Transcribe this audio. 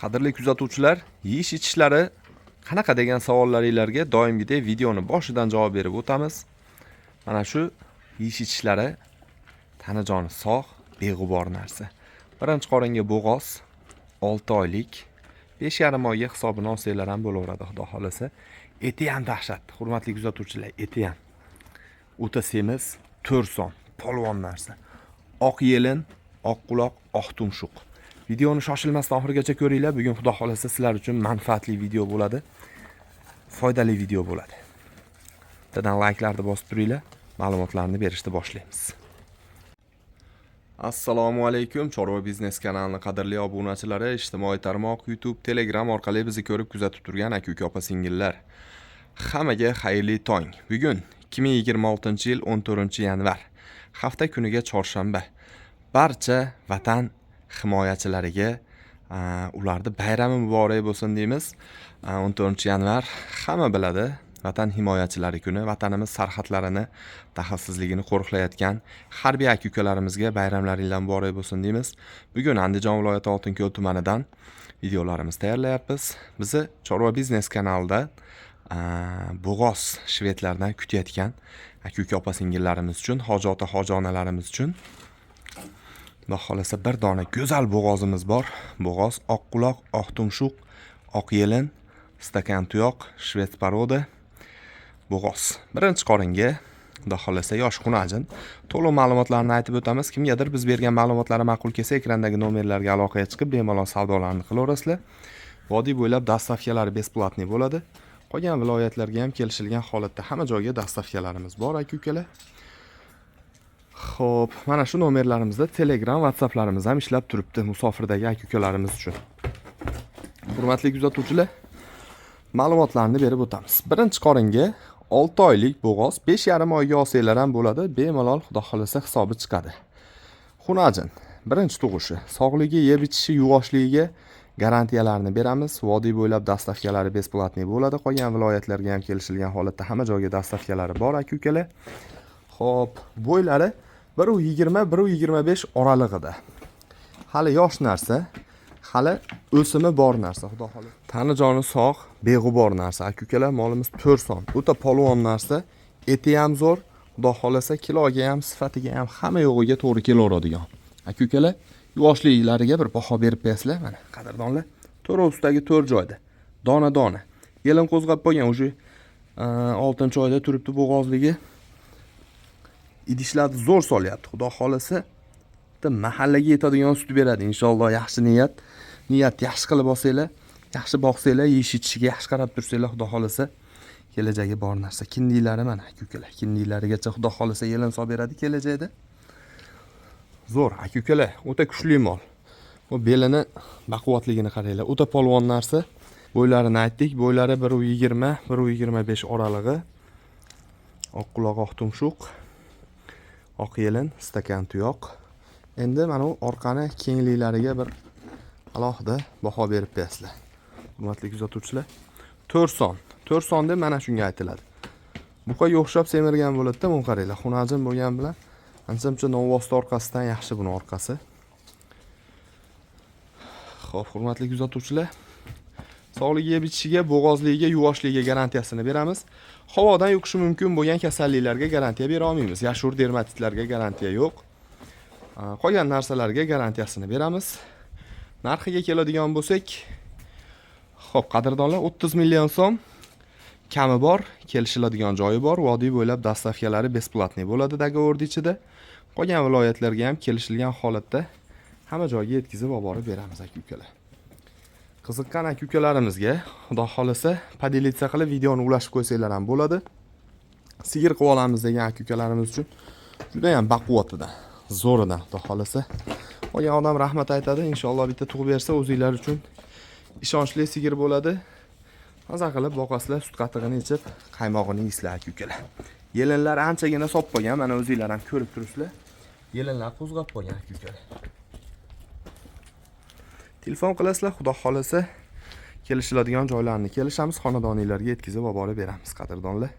Qadrli kuzatuvchilar, yeyish ichishlari qanaqa degan savollaringlarga doimgidek videoni boshidan javob berib o'tamiz. Mana shu yeyish ichishlari tanajoni sog', beg'ubor narsa. Birinchi qoringa bo'g'oz, 6 oylik, 5,5 oyga hisobini olsanglar ham bo'laveradi, xudo xohlasa. Eti ham dahshat, hurmatli kuzatuvchilar, eti ham o'ta semiz, 4 son, polvon narsa. Oq yelin, oq quloq, oq tumshuq. Videoni shoshilmasdan oxirigacha ko'ringlar. Bugun xudo xohlasa sizlar uchun manfaatli video bo'ladi. Foydali video bo'ladi. Bittadan layklarni bosib turinglar. Ma'lumotlarni berishni boshlaymiz. Assalomu alaykum, Chorva biznes kanalining qadrli obunachilari, ijtimoiy tarmoq, YouTube, Telegram orqali bizni ko'rib kuzatib turgan aka-uka, opa-singillar. Hammaga xayrli tong. Bugun 2026-yil 14-yanvar. Hafta kuniga chorshanba. Barcha vatan himoyachilariga ularni bayrami muborak bo'lsin deymiz. 14-yanvar hamma biladi, vatan himoyachilari kuni, vatanimiz sarhadlarini daxlsizligini qo'riqlayotgan harbiy aka-ukalarimizga bayramlaringlar muborak bo'lsin deymiz. Bugun Andijon viloyati Oltinko'l tumanidan videolarimizni tayyorlayapmiz. Bizni Chorva biznes kanalida bo'g'oz shvedlardan kutayotgan aka-uka, opa-singillarimiz uchun, hoji ota, hoji onalarimiz uchun xudo xohlasa bir dona go'zal bo'g'ozimiz bor. Bo'g'oz oq quloq, oq tumshuq, oq yelin, stakan tuyoq, швед порода bo'g'oz. Birinchi qoringa xudo xohlasa yosh xunajin. To'liq ma'lumotlarni aytib o'tamiz. Kimgadir biz bergan ma'lumotlar ma'qul kelsa, ekrandagi nomerlarga aloqaga chiqib, bemalol savdolarni qilaverasizlar. Vodiy bo'ylab доставка lari бесплатный bo'ladi. Qolgan viloyatlarga ham kelishilgan holatda hamma joyga доставка larimiz bor, aka-ukalar. Xo'p, mana shu nomerlarimizda Telegram, WhatsApplarimiz ham ishlab turibdi musofirdagi aka-ukalarimiz uchun. Hurmatli kuzatuvchilar, ma'lumotlarni berib o'tamiz. Birinchi qoringa 6 oylik bo'g'oz, 5,5 oyga olsanglar ham bo'ladi, bemalol xudo xohlasa hisobi chiqadi. Xunajin, birinchi tug'ishi, sog'ligi, yeb ichishi, yuvoshligiga garantiyalarni beramiz. Vodiy bo'ylab доставка lari бесплатный bo'ladi. Qolgan viloyatlarga ham kelishilgan holatda hamma joyga доставка lari bor, aka-ukalar. Xo'p, bo'ylari 1.20 1.25 oralig'ida. Hali yosh narsa, hali o'simi bor narsa, xudo xohlasa. Tani joni sog', beg'ubor narsa. Aka-ukalar, molimiz 4 son. O'ta polvon narsa, eti ham zo'r, xudo xohlasa kiloga ham, sifatiga ham, hamma yo'g'iga to'g'ri kelaveradigan. Aka-ukalar, yuvoshliklariga bir baho berib qo'yasizlar, mana qadrdonlar. To'rt ustidagi to'rt joyda. Dona-dona. Yelin qo'zg'ab qolgan, уже 6-oyda turibdi bo'g'ozligi. Idishlarni zo'r solyapti. Xudo xohlasa bitta mahallaga yetadigan sut beradi inshaalloh. Yaxshi niyat, niyat yaxshi qilib olsanglar, yaxshi boqsanglar, yeyish ichishiga yaxshi qarab tursanglar, xudo xohlasa kelajagi bor narsa. Kindiklari mana, aka ukalar, kindiklarigacha xudo xohlasa yelin solib beradi kelajakda. Zo'r, aka ukalar, o'ta kuchli mol. Bu belini baquvvatligini qaranglar, o'ta polvon narsa. Bo'ylarini aytdik, bo'ylari 1.20 1.25 oralig'i. Oq quloq, oq tumshuq, oq yelin, stakan tuyoq. Endi mana bu orqani kengliklariga bir alohida baho berib qo'yasizlar, hurmatli kuzatuvchilar. 4 son, 4 son deb mana shunga aytiladi. Buqaga o'xshab semirgan bo'ladida. Buni qaranglar, xunajin bo'lgani bilan ancha muncha novvosti orqasidan yaxshi buni orqasi. Ho'p, hurmatli kuzatuvchilar, sog'ligi, yeb ichishiga, bo'g'ozligiga, yuvoshligiga garantiyasini beramiz. Havodan yuqishi mumkin bo'lgan kasalliklarga garantiya bera olmaymiz. Yashur dermatitlarga garantiya yo'q. Qolgan narsalarga garantiyasini beramiz. Narxiga keladigan bo'lsak, ho'p, qadrdonlar, 30 million so'm, kami bor, kelishiladigan joyi bor. Vodiy bo'ylab доставка lari бесплатный bo'ladi договор ichida. Qolgan viloyatlarga ham kelishilgan holatda hamma joyga yetkazib olib borib beramiz, aka ukalar. Qiziqqan aka ukalarimizga xudo xohlasa поделиться qilib, videoni ulashib qo'ysanglar ham bo'ladi. Sigir qilib olamiz degan aka ukalarimiz uchun judayam baquvvatidan, zo'ridan, xudo xohlasa. Qolgan odam rahmat aytadi, inshaalloh. Bitta tug'ib bersa, o'zinglar uchun ishonchli sigir bo'ladi. Maza qilib boqasizlar, sut qatig'ini ichib, qaymog'ini yeysizlar, aka ukalar. Yelinlar anchagina solib qolgan, mana o'zinglar ham ko'rib turibsizlar. Yelinlar qo'zg'ab qolgan, aka ukalar. Telefon qilasizlar, xudo xohlasa kelishiladigan joylarni kelishamiz, xonadoninglarga yetkazib olib borib beramiz, qadrdonlar.